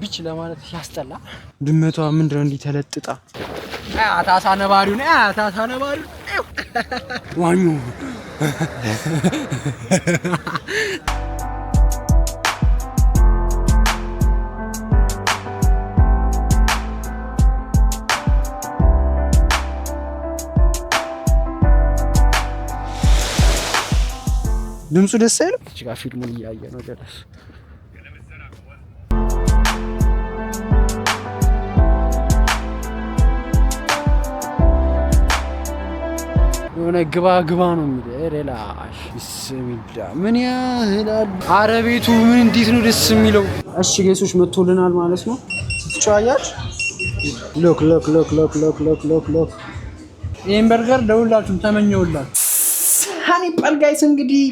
Beach ለማለት ሲያስጠላ። ድመቷ ምንድነው እንዲህ ተለጥጣ? አሳ ነባሪውን፣ አሳ ነባሪውን ዋኙ። ድምፁ ደስ አይልም? እዚህ ጋር ፊልሙን እያየ ነው ጀለስ። የሆነ ግባ ግባ ነው የሚል። ሌላሽ ቢስሚላ ምን ያህላል። አረ ቤቱ ምን እንዴት ነው ደስ የሚለው። እሺ guys ኦች፣ መጥቶልናል ማለት ነው። ስትጨዋያች look, look, look, look, look, look, look, look። ይህን በርገር ለሁላችሁም ተመኘውላችሁ። ሰኒጳል guys፣ እንግዲህ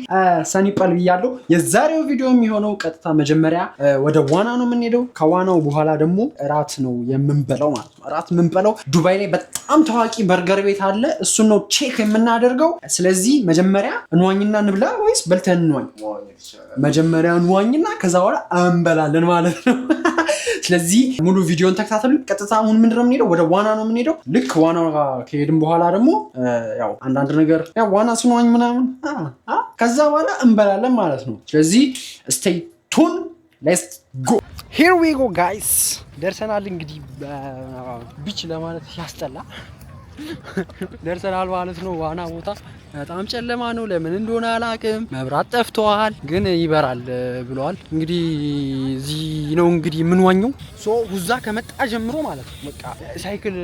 ሰኒጳል ብያለሁ። የዛሬው ቪዲዮ የሚሆነው ቀጥታ መጀመሪያ ወደ ዋና ነው የምንሄደው። ከዋናው በኋላ ደግሞ እራት ነው የምንበላው ማለት ነው። እራት የምንበላው ዱባይ ላይ በጣም ታዋቂ በርገር ቤት አለ። እሱን ነው check የምናደርገው። ስለዚህ መጀመሪያ እንዋኝና እንብላ ወይስ በልተን እንዋኝ? መጀመሪያ እንዋኝና ከዛ በኋላ እንበላለን ማለት ነው። ስለዚህ ሙሉ ቪዲዮን ተከታተሉ። ቀጥታ አሁን ምንድን ነው የምንሄደው? ወደ ዋና ነው የምንሄደው። ልክ ዋና ከሄድን በኋላ ደግሞ ያው አንዳንድ ነገር ያው ዋና ስንዋኝ ምናምን ከዛ በኋላ እንበላለን ማለት ነው። ስለዚህ stay tuned, let's go። Here we go guys፣ ደርሰናል። እንግዲህ beach ለማለት ሲያስጠላ ደርሰናል ማለት ነው። ዋና ቦታ በጣም ጨለማ ነው። ለምን እንደሆነ አላቅም። መብራት ጠፍተዋል፣ ግን ይበራል ብለዋል። እንግዲህ እዚህ ነው እንግዲህ የምንዋኘው። So ሁዛ ከመጣ ጀምሮ ማለት ነው በቃ ሳይክል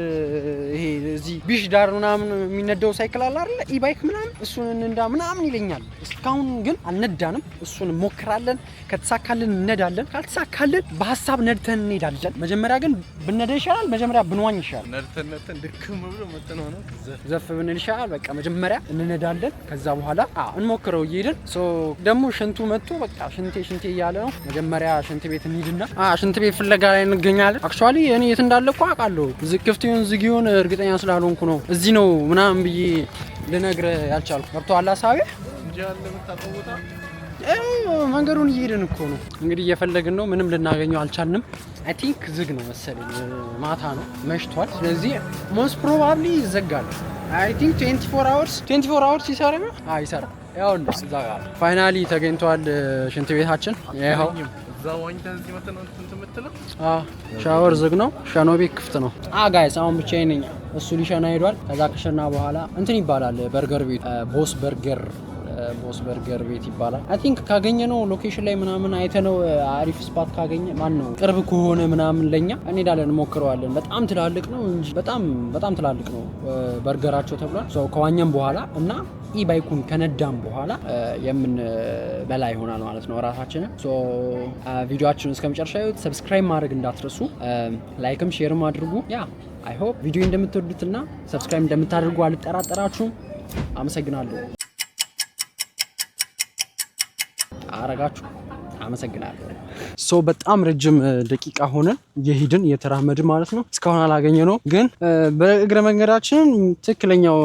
ይሄ እዚህ beach ዳር ምናምን የሚነዳው ሳይክል አለ አይደለ? E-bike ምናምን፣ እሱን እንንዳ ምናምን ይለኛል። እስካሁን ግን አልነዳንም። እሱን እንሞክራለን። ከተሳካልን እነዳለን፣ ካልተሳካልን በሀሳብ ነድተን እንሄዳለን። መጀመሪያ ግን ብነዳ ይሻላል። መጀመሪያ ብንዋኝ ይሻላል። ነድተን ነድተን ድክም ብሎ መጠን ሆነ። ዘፍ ብንል ይሻላል። በቃ መጀመሪያ እንነዳለን። ከዛ በኋላ እንሞክረው እየሄድን። So ደግሞ ሽንቱ መጥቶ በቃ ሽንቴ ሽንቴ እያለ ነው። መጀመሪያ ሽንት ቤት እንሂድና ሽንት ቤት ፍለጋ ላይ እንገኛለን። Actually እኔ የት እንዳለ እኮ አውቃለሁ። ክፍት ይሁን ዝግ ይሁን እርግጠኛ ስላልሆንኩ ነው እዚህ ነው ምናምን ብዬ ልነግርህ ያልቻልኩ። ገብቶሃል ሀሳቤ? እንጂ ያለ የምታውቀው ቦታ። መንገዱን እየሄድን እኮ ነው እንግዲህ፣ እየፈለግን ነው። ምንም ልናገኘው አልቻልንም። I think ዝግ ነው መሰለኝ፣ ማታ ነው መሽቷል። ስለዚህ most probably ይዘጋል። I think 24 hours፣ 24 hours ይሰራ ነው። አይ ይሰራ። ያው እዛ ጋር finally ተገኝቷል ሽንት ቤታችን። ይኸው። እዛ ዋኝተን እዚህ መተን ነው እንትን የምትለው። ሻወር ዝግ ነው፣ ሸኖ ቤት ክፍት ነው። Guys፣ አሁን ብቻዬን ነኝ። እሱ ሊሸና ሄዷል። ከዛ ከሸና በኋላ እንትን ይባላል በርገር ቤት፣ ቦስ በርገር፣ ቦስ በርገር ቤት ይባላል። I think ካገኘነው location ላይ ምናምን አይተነው አሪፍ spot ካገኘ ማን ነው ቅርብ ከሆነ ምናምን ለኛ እንሄዳለን፣ እንሞክረዋለን። በጣም ትላልቅ ነው እንጂ በጣም በጣም ትላልቅ ነው በርገራቸው ተብሏል። So ከዋኘን በኋላ እና e-bike ኡን ከነዳም በኋላ የምንበላ ይሆናል ማለት ነው እራታችንን። So ቪዲዮአችንን እስከ መጨረሻ ይዩት። Subscribe ማድረግ እንዳትረሱ፣ like ም share ም አድርጉ። Yeah, I hope ቪዲዮ እንደምትወዱትና subscribe እንደምታደርጉ አልጠራጠራችሁም። አመሰግናለሁ። አረጋችሁ፣ አመሰግናለሁ። So በጣም ረጅም ደቂቃ ሆነን እየሄድን እየተራመድን ማለት ነው። እስካሁን አላገኘነው፣ ግን በእግረ መንገዳችን ትክክለኛው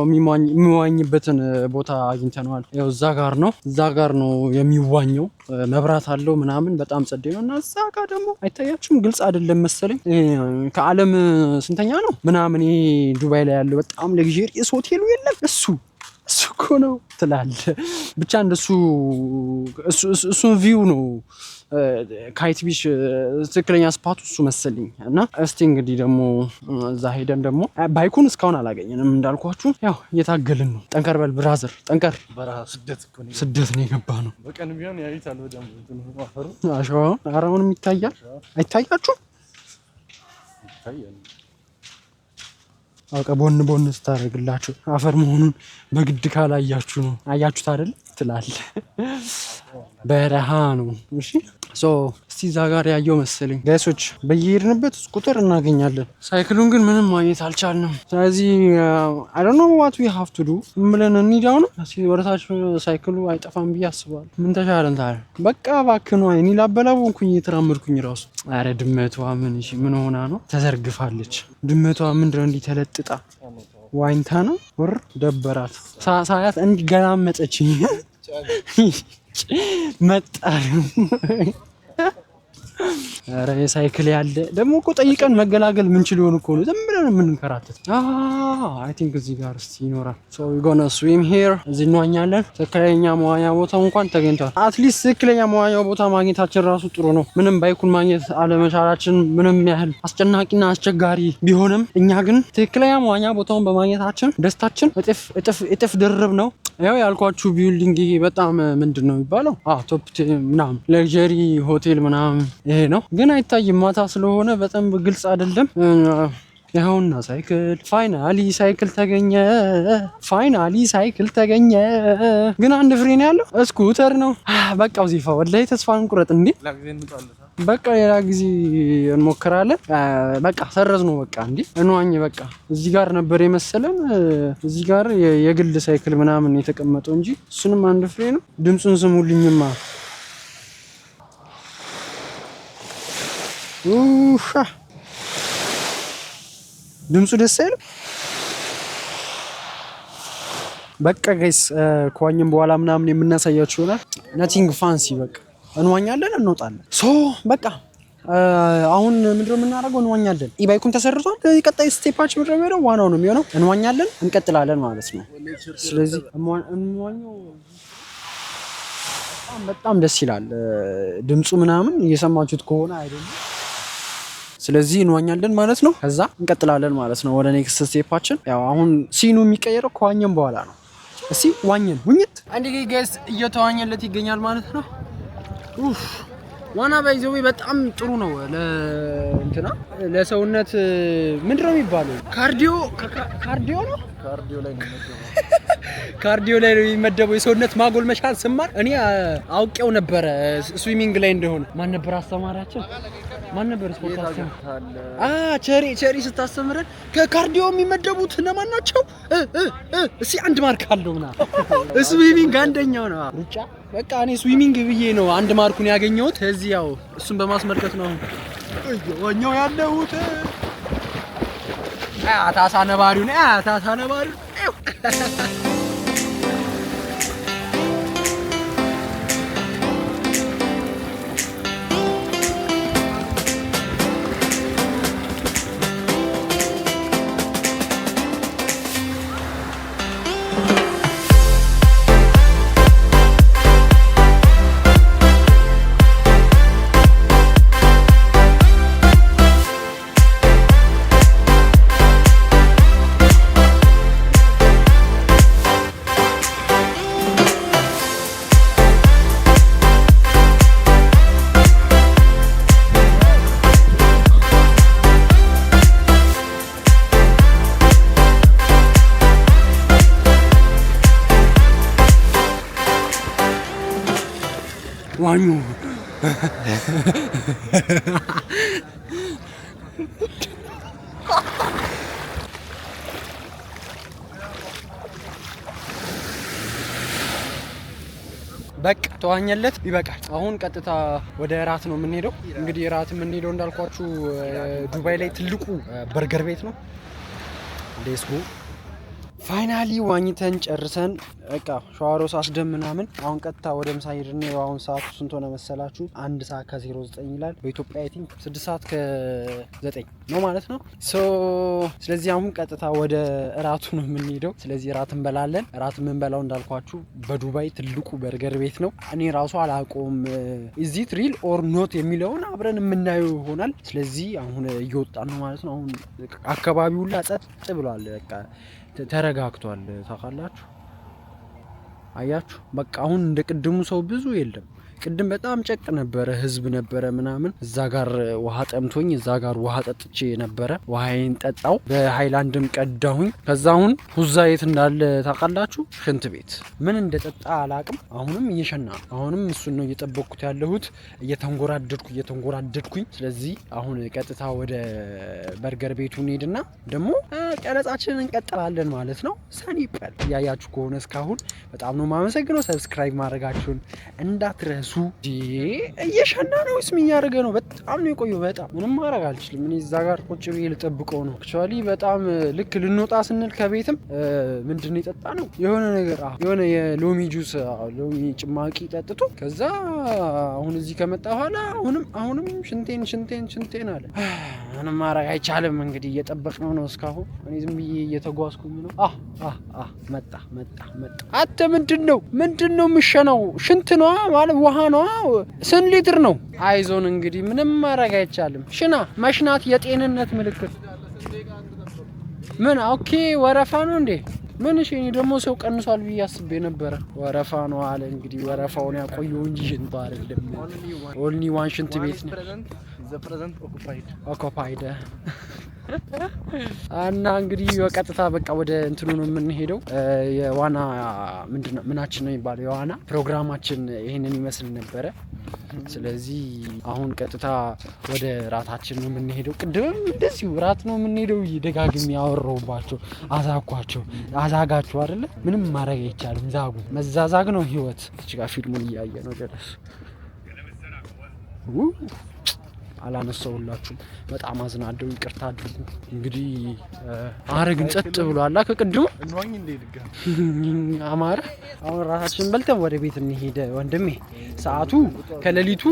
የሚዋኝበትን ቦታ አግኝተነዋል። ያው እዛ ጋር ነው፣ እዛ ጋር ነው የሚዋኘው። መብራት አለው ምናምን፣ በጣም ጸዴ ነው። እና እዛ ጋር ደግሞ አይታያችሁም? ግልጽ አይደለም መሰለኝ። ከዓለም ስንተኛ ነው ምናምን ይሄ ዱባይ ላይ ያለው በጣም luxurious ሆቴሉ የለም፣ እሱ እኮ ነው ትላለህ። ብቻ እንደሱ እሱን view ነው ካይት beach ትክክለኛ spot ኡ እሱ መሰለኝ። እና እስቲ እንግዲህ ደግሞ እዛ ሄደን ደግሞ bike ኡን እስካሁን አላገኘንም እንዳልኳችሁ፣ ያው እየታገልን ነው። ጠንከር በል brother፣ ጠንከር። በረሃ ስደት እኮ ነው። ስደት ነው የገባ ነው። በቀን ቢሆን ያዩታል በደንብ እንትኑ አፈሩ። አሸዋውን አረውንም ይታያል። አይታያችሁም? ይታያል። አውቀ ቦን ቦን ስታደርግላችሁ አፈር መሆኑን በግድ ካላያችሁ ነው። አያችሁት አይደል ትላለህ። በረሃ ነው። እሺ so እስቲ እዛ ጋር ያየው መሰለኝ guys ኦች፣ በየሄድንበት ቁጥር እናገኛለን። ሳይክሉን ግን ምንም ማግኘት አልቻልንም። ስለዚህ I don't know what we have to do ብለን እንሂድ። አሁን እስኪ ወደታች ሳይክሉ አይጠፋም ብዬ አስባለሁ። ምን ተሻለን ታዲያ? በቃ እባክህ እኔ ላበላቦንኩኝ እየተራመድኩኝ ራሱ። አረ ድመቷ ምን እሺ ምን ሆና ነው ተዘርግፋለች? ድመቷ ምንድነው እንዲህ ተለጥጣ ዋኝታ ነው? ወር ደበራት። ሳያት እንዲገላመጠችኝ መጣ። ኧረ የሳይክል ያለ ደግሞ እኮ ጠይቀን መገላገል ምንችል ይሆን እኮ ነው ዝም ብለን የምንከራተት። I think እዚህ ጋር እስቲ ይኖራል። So we gonna swim here፣ እዚህ እንዋኛለን። ትክክለኛ መዋኛ ቦታው እንኳን ተገኝቷል። At least ትክክለኛ መዋኛ ቦታ ማግኘታችን ራሱ ጥሩ ነው። ምንም bike ኡን ማግኘት አለመቻላችን ምንም ያህል አስጨናቂና አስቸጋሪ ቢሆንም እኛ ግን ትክክለኛ መዋኛ ቦታውን በማግኘታችን ደስታችን እጥፍ እጥፍ እጥፍ ድርብ ነው። ያው ያልኳችሁ building ይሄ በጣም ምንድን ነው የሚባለው? Top ምናምን luxury ሆቴል ምናምን ይሄ ነው፣ ግን አይታይም። ማታ ስለሆነ በጣም ግልጽ አይደለም። ይኸውና ሳይክል፣ finally ሳይክል ተገኘ። Finally ሳይክል ተገኘ። ግን አንድ ፍሬ ነው ያለው፣ scooter ነው። በቃ ዚፋ ወላሂ ተስፋ እንቁረጥ እንዴ! በቃ ሌላ ጊዜ እንሞክራለን። በቃ ሰረዝ ነው በቃ እንዴ እንዋኝ። በቃ እዚህ ጋር ነበር የመሰለን። እዚህ ጋር የግል ሳይክል ምናምን የተቀመጠው እንጂ እሱንም አንድ ፍሬ ነው። ድምፁን ስሙልኝማ። ውሻ ድምፁ ደስ አይልም? በቃ guys፣ ከዋኘን በኋላ ምናምን የምናሳያችሁ ይሆናል። Nothing fancy፣ በቃ እንዋኛለን፣ እንወጣለን። So በቃ አሁን ምንድነው የምናደርገው? እንዋኛለን። E-bike ኡን ተሰርቷል። ቀጣይ step ኣችን ምንድነው የሚሆነው? ዋናው ነው የሚሆነው። እንዋኛለን፣ እንቀጥላለን ማለት ነው። ስለዚህ እንዋኘው በጣም በጣም ደስ ይላል። ድምፁ ምናምን እየሰማችሁት ከሆነ አይደለም። ስለዚህ እንዋኛለን ማለት ነው። ከዛ እንቀጥላለን ማለት ነው ወደ next step ኣችን። ያው አሁን scene ኡ የሚቀየረው ከዋኘን በኋላ ነው። እስቲ ዋኘን ውኝት አንድ guys እየተዋኘለት ይገኛል ማለት ነው። ኡፍ፣ ዋና by the way በጣም ጥሩ ነው ለእንትና ለሰውነት። ምንድን ነው የሚባለው? Cardio፣ cardio ነው። Cardio ላይ ነው የሚመደበው። Cardio ላይ ነው የሚመደበው። የሰውነት ማጎልመሻ ስማር እኔ አውቄው ነበረ swimming ላይ እንደሆነ። ማን ነበር አስተማሪያችን? ማን ነበር ስፖርት አስተማሪ? ቸሪ፣ ቸሪ ስታስተምረን ከ cardio የሚመደቡት እነማን ናቸው? እስኪ አንድ mark አለው ምናምን፣ swimming አንደኛው ነው። ሩጫ፣ በቃ እኔ swimming ብዬ ነው አንድ mark ኡን ያገኘሁት። እዚህ ያው እሱን በማስመልከት ነው አሁን እየዋኘው ያለሁት። ታሳ ነባሪውን፣ ታሳ ነባሪውን። ዋኙ። በቃ ተዋኘለት፣ ይበቃል። አሁን ቀጥታ ወደ እራት ነው የምንሄደው። እንግዲህ እራት የምንሄደው እንዳልኳችሁ ዱባይ ላይ ትልቁ በርገር ቤት ነው። Let's go። Finally ዋኝተን ጨርሰን በቃ ሸዋሮ ሳስደም ምናምን አሁን ቀጥታ ወደ ምሳ ሄድን። አሁን ሰዓቱ ስንት ሆነ መሰላችሁ? 1 ሰዓት ከ09 ይላል። በኢትዮጵያ I think 6 ሰዓት ከ9 ነው ማለት ነው። So ስለዚህ አሁን ቀጥታ ወደ እራቱ ነው የምንሄደው። ስለዚህ እራት እንበላለን። እራት የምንበላው እንዳልኳችሁ በዱባይ ትልቁ በርገር ቤት ነው። እኔ ራሱ አላውቀውም፣ is it real or not የሚለውን አብረን የምናየው ይሆናል። ስለዚህ አሁን እየወጣን ነው ማለት ነው። አሁን አካባቢው ሁላ ጸጥ ብሏል። በቃ ተረጋግቷል። ታውቃላችሁ፣ አያችሁ፣ በቃ አሁን እንደ ቅድሙ ሰው ብዙ የለም። ቅድም በጣም ጨቅ ነበረ፣ ህዝብ ነበረ ምናምን። እዛ ጋር ውሃ ጠምቶኝ እዛ ጋር ውሃ ጠጥቼ ነበረ። ውሃዬን ጠጣው፣ በሃይላንድም ቀዳሁኝ። ከዛ አሁን ሁዛ የት እንዳለ ታውቃላችሁ? ሽንት ቤት ምን እንደጠጣ አላቅም። አሁንም እየሸና ነው። አሁንም እሱን ነው እየጠበቅኩት ያለሁት፣ እየተንጎራደድኩ እየተንጎራደድኩኝ። ስለዚህ አሁን ቀጥታ ወደ በርገር ቤቱ እንሄድና ደግሞ ቀረጻችንን እንቀጥላለን ማለት ነው። ሰኒ በል እያያችሁ ከሆነ እስካሁን በጣም ነው የማመሰግነው። Subscribe ማድረጋችሁን እንዳትረሱ። ልብሱ እየሸና ነው ወይስ ምን እያደረገ ነው? በጣም ነው የቆየው። በጣም ምንም ማድረግ አልችልም። እኔ እዛ ጋር ቁጭ ብዬ ልጠብቀው ነው። Actually በጣም ልክ ልንወጣ ስንል ከቤትም ምንድን ነው የጠጣ ነው የሆነ ነገር፣ የሆነ የሎሚ ጁስ፣ ሎሚ ጭማቂ ጠጥቶ ከዛ አሁን እዚህ ከመጣ በኋላ አሁንም አሁንም ሽንቴን ሽንቴን ሽንቴን አለ። ምንም ማድረግ አይቻልም። እንግዲህ እየጠበቅነው ነው እስካሁን። እኔ ዝም ብዬ እየተጓዝኩኝ ነው። መጣ መጣ መጣ። አንተ ምንድን ነው የምሸነው? ሽንት ነዋ፣ ማለት ውሃ ነዋ። ስንት ሊትር ነው? አይዞን እንግዲህ ምንም ማድረግ አይቻልም። ሽና መሽናት የጤንነት ምልክት። ምን? Okay፣ ወረፋ ነው እንዴ? ምን? እሺ፣ እኔ ደግሞ ሰው ቀንሷል ብዬ አስቤ ነበረ። ወረፋ ነው አለ። እንግዲህ ወረፋውን ያቆየው እንጂ ሽንቱ አይደለም። Only one ሽንት ቤት ነው። Occupied። እና እንግዲህ በቀጥታ በቃ ወደ እንትኑ ነው የምንሄደው። የዋና ምንድነው ምናችን ነው የሚባለው፣ የዋና ፕሮግራማችን ይሄንን ይመስል ነበረ። ስለዚህ አሁን ቀጥታ ወደ ራታችን ነው የምንሄደው። ቅድምም እንደዚሁ ራት ነው የምንሄደው ደጋግሜ ያወራሁባቸው፣ አዛጓቸው፣ አዛጋችሁ አይደለ? ምንም ማድረግ አይቻልም። ዛጉ መዛዛግ ነው ህይወት። እዚህ ጋር ፊልሙን እያየ ነው ጀለስ። አላነሳውላችሁም። በጣም አዝናለሁ። ይቅርታ አድርጉ። እንግዲህ አረ ግን ጸጥ ብሏላ ከቅድሙ አማረ። አሁን ራሳችንን በልተን ወደ ቤት እንሄድ ወንድሜ። ሰዓቱ ከሌሊቱ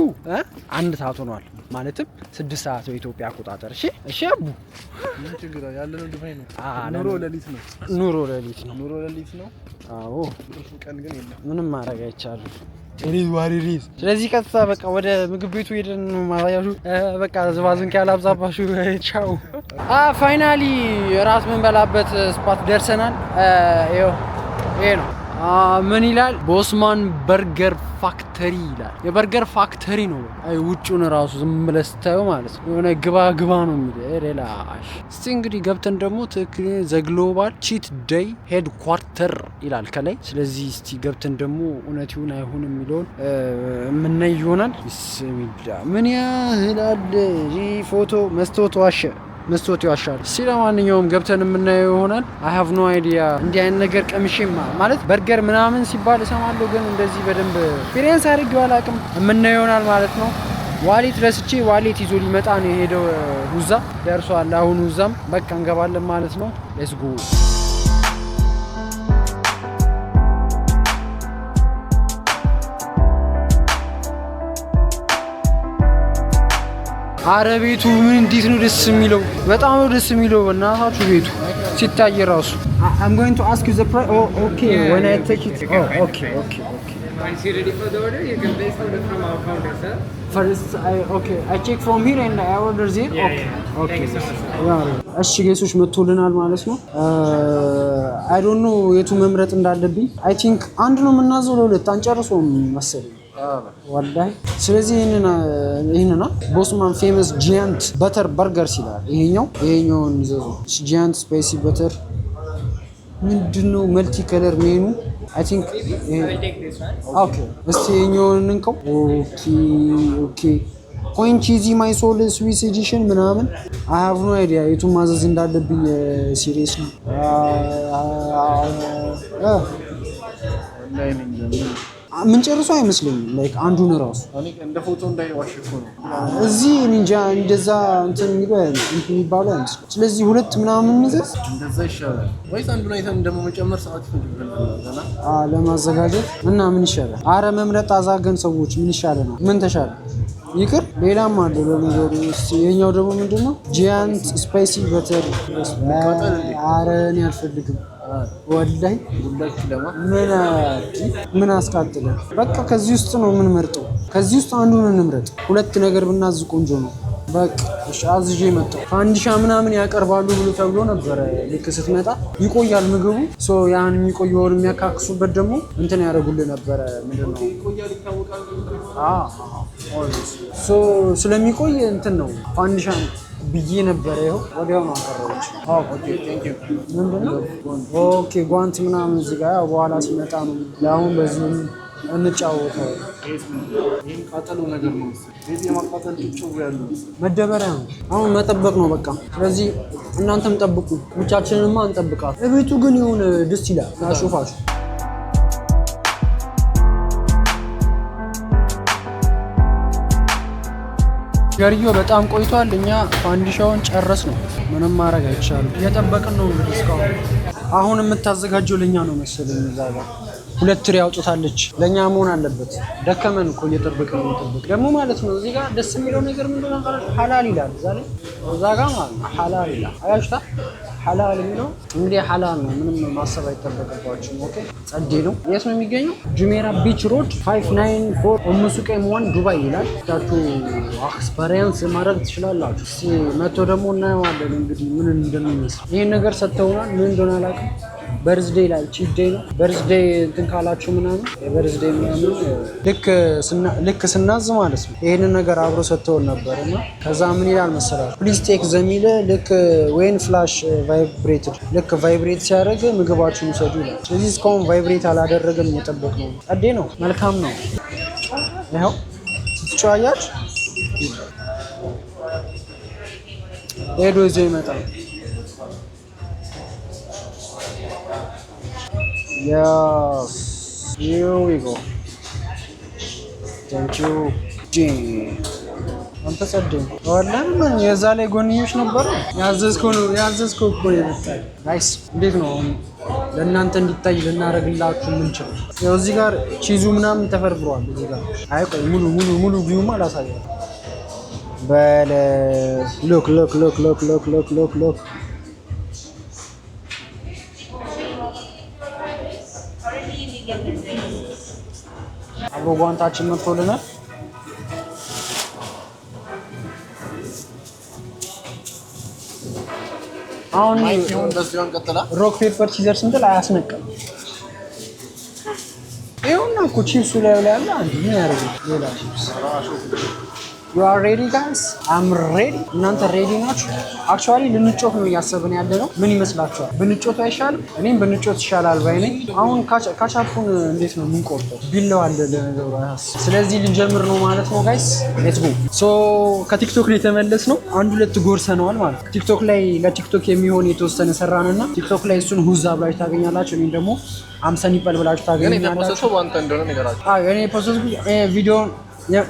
1 ሰዓት ሆኗል። ማለትም 6 ሰዓት በኢትዮጵያ አቆጣጠር። እሺ እሺ አቡ። ምን ችግር አለ? ያለነው ዱባይ ነው። ኑሮ ሌሊት ነው። ኑሮ ሌሊት ነው። ኑሮ ሌሊት ነው። አዎ። ቀን ግን የለም። ምንም ማድረግ አይቻልም። ስለዚህ ቀጥታ በቃ ወደ ምግብ ቤቱ ሄደን ነው ማሳያችሁ። በቃ ዝባዝንኬ ያላብዛባችሁ። ቻው። Finally ራት ምንበላበት spot ደርሰናል። ይኸው ይሄ ነው። ምን ይላል? Bosman Burger Factory ይላል። የ burger factory ነው። አይ ውጩን ራሱ ዝም ብለህ ስታየው ማለት ነው የሆነ ግባ ግባ ነው የሚል ሌላሽ። እስቲ እንግዲህ ገብተን ደግሞ ትክክል the global cheat day headquarter ይላል ከላይ። ስለዚህ እስቲ ገብተን ደግሞ እውነት ይሁን አይሁን የሚለውን የምናይ ይሆናል። ቢስሚላ፣ ምን ያህል አለ ይህ ፎቶ? መስታወት ዋሸ፣ መስታወት ይዋሻል። እስቲ ለማንኛውም ገብተን የምናየው ይሆናል። I have no idea። እንዲህ አይነት ነገር ቀምሼማ ማለት በርገር ምናምን ሲባል እሰማለሁ፣ ግን እንደዚህ በደንብ experience አድርጌው አላውቅም። የምናየው ይሆናል ማለት ነው። Wallet ረስቼ wallet ይዞ ሊመጣ ነው የሄደው። ሁዛ ደርሷል። አሁን ሁዛም በቃ እንገባለን ማለት ነው። Let's go። አረ ቤቱ ምን እንዴት ነው ደስ የሚለው! በጣም ነው ደስ የሚለው። በእናታችሁ ቤቱ ሲታይ ራሱ። I'm going to ask you the price. Oh, okay. When I take it. Oh, okay. Once you're ready for the order, you can place order from our counter, sir. First, I okay. I check from here and I order there. Yeah, okay. yeah. Okay. Thank you so much, sir. እሺ guys ኦች፣ መጥቶልናል ማለት ነው። I don't know የቱ መምረጥ እንዳለብኝ። I think አንድ ነው የምናዘው፣ ለሁለት አንጨርሶም መሰለኝ ወላሂ። ስለዚህ ይህንን Bosman famous giant butter burgers ይላል። ይሄኛውን ዘዙ። Giant spicy butter ምንድነው? Multi color menu I think። I will take this one. Okay፣ እስቲ ይሄኛውን እንንከው። Okay, coin cheesy my soul Swiss edition ምናምን። I have no idea የቱን ማዘዝ እንዳለብኝ። Serious ነው። ላይ ነኝ። ምን ጨርሶ አይመስለኝም። Like አንዱን እራሱ እኔ እንደ ፎቶ እንዳይዋሽ እኮ ነው። እዚህ እኔ እንጃ እንደዛ እንትን የሚሉ እንትን የሚባሉ አይመስልም። ስለዚህ ሁለት ምናምን እንዘዝ። እንደዛ ይሻላል ወይስ አንዱን አይተን ደግሞ መጨመር ሰዓት ይፈጅብናል ገና። ለማዘጋጀት እና ምን ይሻላል? አረ መምረጥ አዛገን ሰዎች፣ ምን ይሻለናል? ምን ተሻለ? ይቅር፣ ሌላም አለ ለነገሩ። እስኪ የኛው ደግሞ ምንድን ነው? Giant spicy butter። አረ እኔ አልፈልግም ወላሂ። ጉዳች ለማ ምን ምን አስቃጥለን? በቃ ከዚህ ውስጥ ነው የምንመርጠው። ከዚህ ውስጥ አንዱን እንምረጥ። ሁለት ነገር ብናዝ ቆንጆ ነው። በቃ እሺ፣ አዝዤ መጣሁ። ፋንዲሻ ምናምን ያቀርባሉ ብሎ ተብሎ ነበረ። ልክ ስትመጣ ይቆያል ምግቡ። So ያን የሚቆየውን የሚያካክሱበት ደግሞ እንትን ያደርጉልህ ነበረ። ምንድን ነው? ይቆያል ይታወቃል። So ስለሚቆይ እንትን ነው ፋንዲሻ ብዬ ነበረ። ይኸው ወዲያው ነው አቀረበች። Okay, thank you. ምንድነው? Okay፣ ጓንት ምናምን እዚህ ጋር፣ ያው በኋላ ሲመጣ ነው። ለአሁን በዚሁም እንጫወተው። ይህም ቃጠሎ ነገር ነው መሰለኝ። ቤት የማቃጠል ጭው ያለው መሰለኝ። መደበሪያ ነው። አሁን መጠበቅ ነው በቃ። ስለዚህ እናንተም ጠብቁ፣ ብቻችንንማ እንጠብቃት። እቤቱ ግን የሆነ ደስ ይላል። አሹፋሹ ገርዮ በጣም ቆይቷል። እኛ ፋንዲሻውን ጨረስ ነው። ምንም ማድረግ አይቻልም። እየጠበቅን ነው እንግዲህ እስካሁን። አሁን የምታዘጋጀው ለእኛ ነው መሰለኝ። እዛ ጋር ሁለት ትሪ አውጥታለች። ለእኛ መሆን አለበት። ደከመን እኮ እየጠበቅን ነው። እየጠበቅን ደግሞ ማለት ነው። እዚህ ጋር ደስ የሚለው ነገር ምንድን ነው? ሀላል ይላል እዛ ላይ፣ እዛ ጋር ማለት ነው። ሀላል ይላል። አያችሁታ? ሀላል የሚለው እንግዲህ ሀላል ነው። ምንም ማሰብ አይጠበቅባችሁም። Okay፣ ጸዴ ነው። የት ነው የሚገኘው? ጁሜራ Beach Road 594 ኡም ሱቀይም 1 ዱባይ ይላል። ታችሁ experience ማድረግ ትችላላችሁ። እስኪ መቶ ደግሞ እናየዋለን እንግዲህ ምን እንደሚመስል። ይሄን ነገር ሰጥተውናል። ምን እንደሆነ አላውቅም። Birthday ላይ cheat day ነው። Birthday እንትን ካላችሁ ምናምን የ birthday ምናምን ልክ ስናዝ ማለት ነው ይሄንን ነገር አብሮ ሰጥተውን ነበር። እና ከዛ ምን ይላል መሰላችሁ? "Please take the meal" ልክ when flash vibrated፣ ልክ vibrate ሲያደርግ ምግባችሁን ውሰዱ ይላል። ስለዚህ እስካሁን vibrate አላደረገም፣ እየጠበቅ ነው። ጸዴ ነው፣ መልካም ነው። ይኸው ስትጨዋያችሁ ሄዶ ይዞ ይመጣል። Yes, here we go. Thank you. አንተ ጸደኝ ወላሂ። ምን የዛ ላይ ጎንዮሽ ነበረ? ያዘዝከው ነው፣ ያዘዝከው እኮ ነው የመጣው። Guys፣ እንዴት ነው አሁን ለእናንተ እንዲታይ ልናደርግላችሁ የምንችለው? ያው እዚህ ጋር cheese ኡ ምናምን ተፈርፍሯል። እዚህ ጋር አይ ቆይ፣ ሙሉ ሙሉ ሙሉ view ማ አላሳያችሁም። በለ look, look, look, look, look, look, look, look. አብሮ ጓንታችን መጥቶልናል። አሁን ይሁን በዚሁ እንቀጥላ። Rock, paper, scissors ስንጥል አያስነቅም። ይኸውና እኮ ቺፕሱ ላይ ላይ ያለ አንድ ምን ያደርጋል? ሌላ chips። You are ready, guys? I'm ready። እናንተ ready ናችሁ? Actually ልንጮት ነው እያሰብን ያለ ነው። ምን ይመስላችኋል? ብንጮት አይሻልም? እኔም ብንጮት ይሻላል ባይ ነኝ። አሁን ካቻፑን እንዴት ነው የምንቆርጠው? ቢላው አለ ለነገሩ አያስ። ስለዚህ ልንጀምር ነው ማለት ነው guys። Let's go። So ከቲክቶክ ነው የተመለስነው። አንድ ሁለት ጎርሰነዋል ማለት ነው። ቲክቶክ ላይ ለቲክቶክ የሚሆን የተወሰነ ሰራንና ቲክቶክ ላይ እሱን ሁዛ ብላችሁ ታገኛላችሁ። እኔም ደግሞ አምሰን ይበል ብላችሁ ግን ታገኛላችሁ። የተፖሰተው በአንተ እንደሆነ ንገራቸው። አዎ፣ እኔ የ post ኩት ቪዲዮን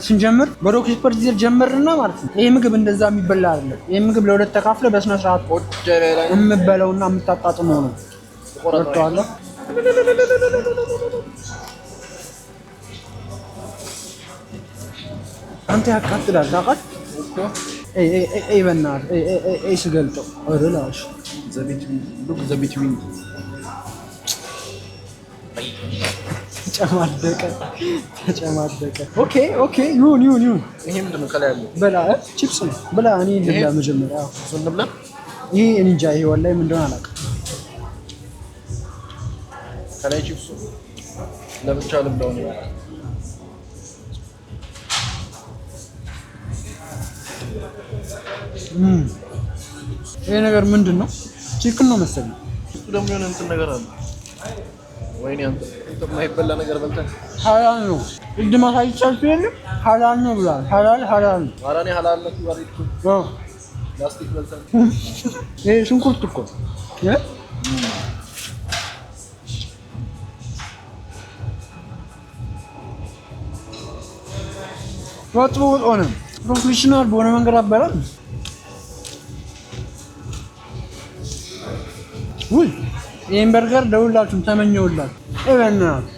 ስንጀምር በ rock, paper, scissor ጀመርና ማለት ነው። ይሄ ምግብ እንደዛ የሚበላ አይደለም። ይሄ ምግብ ለሁለት ተካፍለ በስነ ስርዓት ቆጨ ላይ የምበለውና የምታጣጥመው ነው። ወጥቷለሁ። አንተ ያቃጥላል ታውቃለህ። ኤይ ኤይ ኤይ፣ በእናትህ ኤይ ኤይ ኤይ፣ ስገልጠው ኧረ ላሽ። Look the between. ተጨማደቀ ተጨማደቀ። Okay, ይሁን ይሁን ይሁን። ይሄ ምንድን ነው ከላይ ያለው? በላ እ? ቺፕስ ነው፣ ብላ። እኔ ልብላ መጀመሪያ። አዎ። እሱን እንብላ። ይሄ እኔ እንጃ፣ ይሄ ወላሂ ምን እንደሆነ አላውቅም። ከላይ ቺፕሱ ለብቻ ልብላው ነው። ይሄ ነገር ምንድን ነው? Chicken ነው መሰለኝ። እሱ ደግሞ የሆነ እንትን ነገር አለ። ወይኔ አንተ እንትን የማይበላ ነገር በልተህ። ሀላል ነው። ቅድም አሳይቻችሁ የለም፣ ሀላል ነው ብሏል። ሀላል ሀላል ነው። ኧረ እኔ ሀላልነቱ ጋር ሄድኩ። አዎ። ላስቲክ በልተህ። ይሄ ሽንኩርት እኮ እ? ወጥ በወጥ ሆነ። Professional በሆነ መንገድ አበላል። ውይ፣ ይህን በርገር ለሁላችሁም ተመኘውላችሁ። በእናትህ።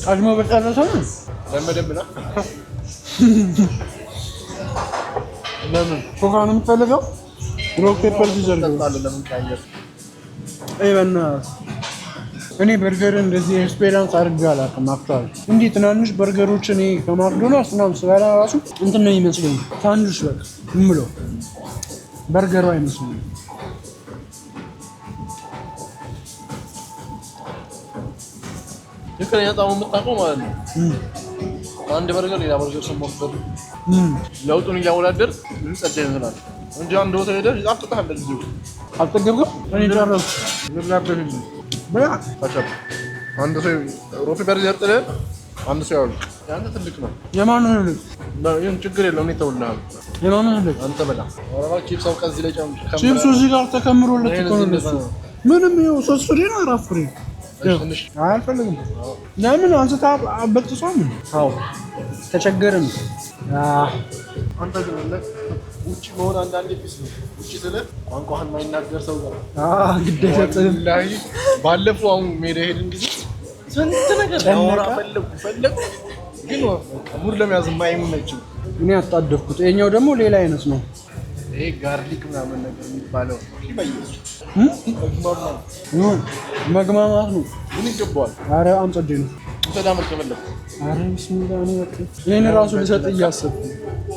ቀድሞ በጨረሰው ነው። ለመደብና ለምን ኮካ ነው የምትፈልገው? Rock, paper, scissor. ጠጣለሁ? ለምን ቀያየር? በእናትህ፣ እኔ በርገር እንደዚህ experience አድርጌ አላውቅም። Actually እንዲህ ትናንሽ በርገሮች እኔ ከማክዶናልድስ ምናምን ስበላ ራሱ እንትን ነው የሚመስለኝ፣ ሳንዱች በቃ የምለው፣ በርገሩ አይመስለኝም። ትክክለኛ ጣዕሙ የምታውቀው ማለት ነው። አንድ በርገር ሌላ በርገር ስሞክር ለውጡን እያወዳደር ብዙ ጸዳ ይመስላል እንጂ አንድ ቦታ ሄደህ ይጣፍጥሃል ለጊዜው። አልጠገብክም? እኔ ጨረስኩ። ልብላበት እንጂ። ብላ። ካቻፕ አንድ ሰው rock, paper, scissor ጥለህ አንድ ሰው ያውቅ። ያንተ ትልቅ ነው። የማን ነው ትልቅ? ይሁን ችግር የለውም። እኔ ተውልሃል። የማን ነው ትልቅ? አንተ በላ። ኧረ እባክህ ቺፕስ አውቀህ እዚህ ላይ ጨምር። ቺፕሱ እዚህ ጋር ተከምሮለት እኮ ነው ይሄን እነሱ። እዚህ ምንም ይኸው ሶስት ፍሬ ነው አራት ፍሬ። ትንሽ። አይ አልፈልግም። ለምን አንስታ በጥሷም? አዎ ተቸገርን። አንተ ግን አለ ውጭ መሆን አንዳንዴ peace ነው። ውጭ ስልህ ቋንቋህን የማይናገር ሰው ጋር ግድ አይሰጥህም። ወላሂ ባለፈው አሁን ሜዳ ሄድን ጊዜ ስንት ነገር ላወራ ፈለጉ ፈለጉ ግን በቃ mood ለመያዝ የማይመችም። እኔ አጣደፍኩት። ይኸኛው ደግሞ ሌላ አይነት ነው። ይሄ garlic ምናምን ነገር የሚባለው መግማማ ይሁን መግማማት ነው። ግን ይገባዋል። ኧረ በጣም ጸዴ ነው። ውሰድ ከፈለግ። ኧረ ቢስሚላ እኔ በቃ ይሄን ራሱ ልሰጥ እያሰብኩ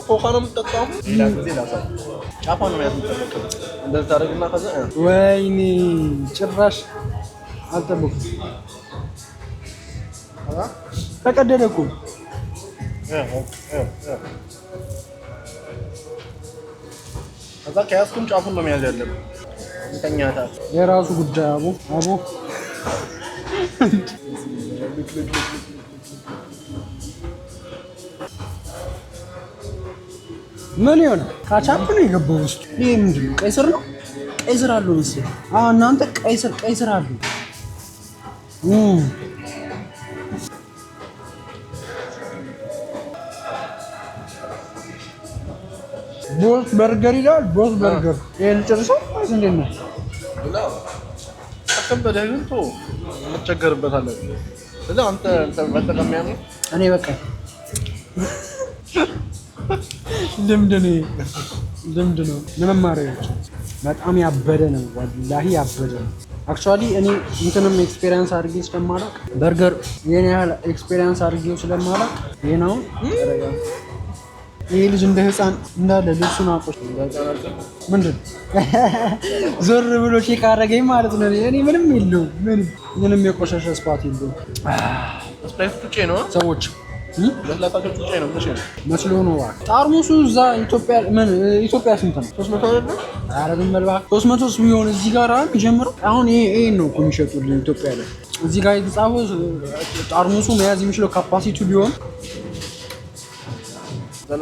ኮካ ነው የምትጠጣው። ሌላ ጊዜ ላሳይ። ጫፏን ነው መያዝ የምጠበቅብህ። እንደዚህ ታደርግና ከዛ ወይኔ ጭራሽ አልጠበኩም። ተቀደደ እኮ። ከዛ ከያዝኩም ጫፉን ነው መያዝ ያለብህ። እንተኛታል። የራሱ ጉዳይ። አቦ አቦ ምን ይሆናል? ካቻፕ ነው የገባው ውስጡ። ይሄ ምንድን ነው? ቀይ ስር ነው። ቀይ ስር አለው መሰለኝ። አዎ እናንተ ቀይ ስር ቀይ ስር አለው። ቦስ በርገር ይላል። ቦስ በርገር ይሄን ጨርሰው ወይስ እንዴት ነው? ብላ ከከበደህ ግን ተወው፣ እንቸገርበታለን። ስለዚህ አንተ መጠቀም የሚያምር እኔ በቃ ልምድ ነው ልምድ ነው። ምንም ማድረግ አይቻልም። በጣም ያበደ ነው፣ ወላሂ ያበደ ነው። Actually እኔ እንትንም experience አድርጌ ስለማላውቅ በርገር ይሄን ያህል experience አድርጌው ስለማላውቅ ይሄ ነው። ይሄ ልጅ እንደ ህፃን እንዳለ ልብሱን አቆሽ ምንድን ዞር ብሎ check አደረገኝ ማለት ነው። እኔ ምንም የለውም፣ ምንም ምንም የቆሸሸ spot የለውም። ስፕራይት ጩጬ ነው። ሰዎች ለስላሳቸው ጩጬ ነው። ምን ነው መስሎ ነው እባክህ። ጠርሙሱ እዛ ኢትዮጵያ ምን ኢትዮጵያ ስንት ነው? 300 አይደለ? ኧረ ዝም በል እባክህ። 300 ቢሆን እዚህ ጋር የሚጀምረው አሁን ይሄ ይሄን ነው እኮ የሚሸጡልን ኢትዮጵያ ላይ። እዚህ ጋር የተጻፈው ጠርሙሱ መያዝ የሚችለው capacity ቢሆን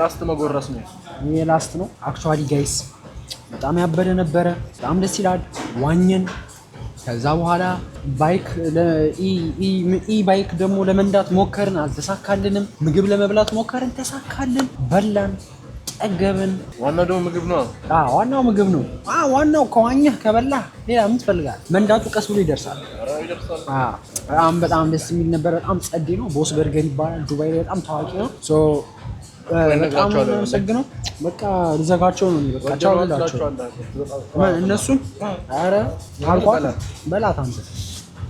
last መጎረስ ነው። ይሄ last ነው። Actually guys በጣም ያበደ ነበረ። በጣም ደስ ይላል። ዋኘን። ከዛ በኋላ bike e bike ደግሞ ለመንዳት ሞከርን፣ አልተሳካልንም። ምግብ ለመብላት ሞከርን፣ ተሳካልን። በላን፣ ጠገብን። ዋናው ደግሞ ምግብ ነው። አዎ ዋናው ምግብ ነው። አዎ ዋናው ከዋኘህ ከበላህ ሌላ ምን ትፈልጋለህ? መንዳቱ ቀስ ብሎ ይደርሳል። ኧረ ይደርሳል። አዎ በጣም በጣም ደስ የሚል ነበር። በጣም ጸዴ ነው። ቦስ በርገር ይባላል። ዱባይ ላይ በጣም ታዋቂ ነው። So በጣም ነው የማመሰግነው። በቃ ልዘጋቸው ነው። በቃ ቻው ልላቸው ምን እነሱን ኧረ አልኳት በላት አንተ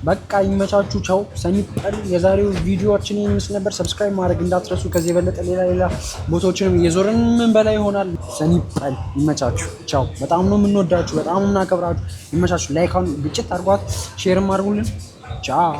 በቃ ይመቻችሁ። ቻው ሰኒ ጠል። የዛሬው ቪዲዮአችን ይመስል ነበር። Subscribe ማድረግ እንዳትረሱ። ከዚህ የበለጠ ሌላ ሌላ ቦታዎችንም እየዞርን ምን በላይ ይሆናል። ሰኒ ጠል ይመቻችሁ። ቻው። በጣም ነው የምንወዳችሁ፣ በጣም ነው የምናከብራችሁ። ይመቻችሁ። Like አሁን ግጭት አድርጓት፣ share ም አድርጉልን። ቻው።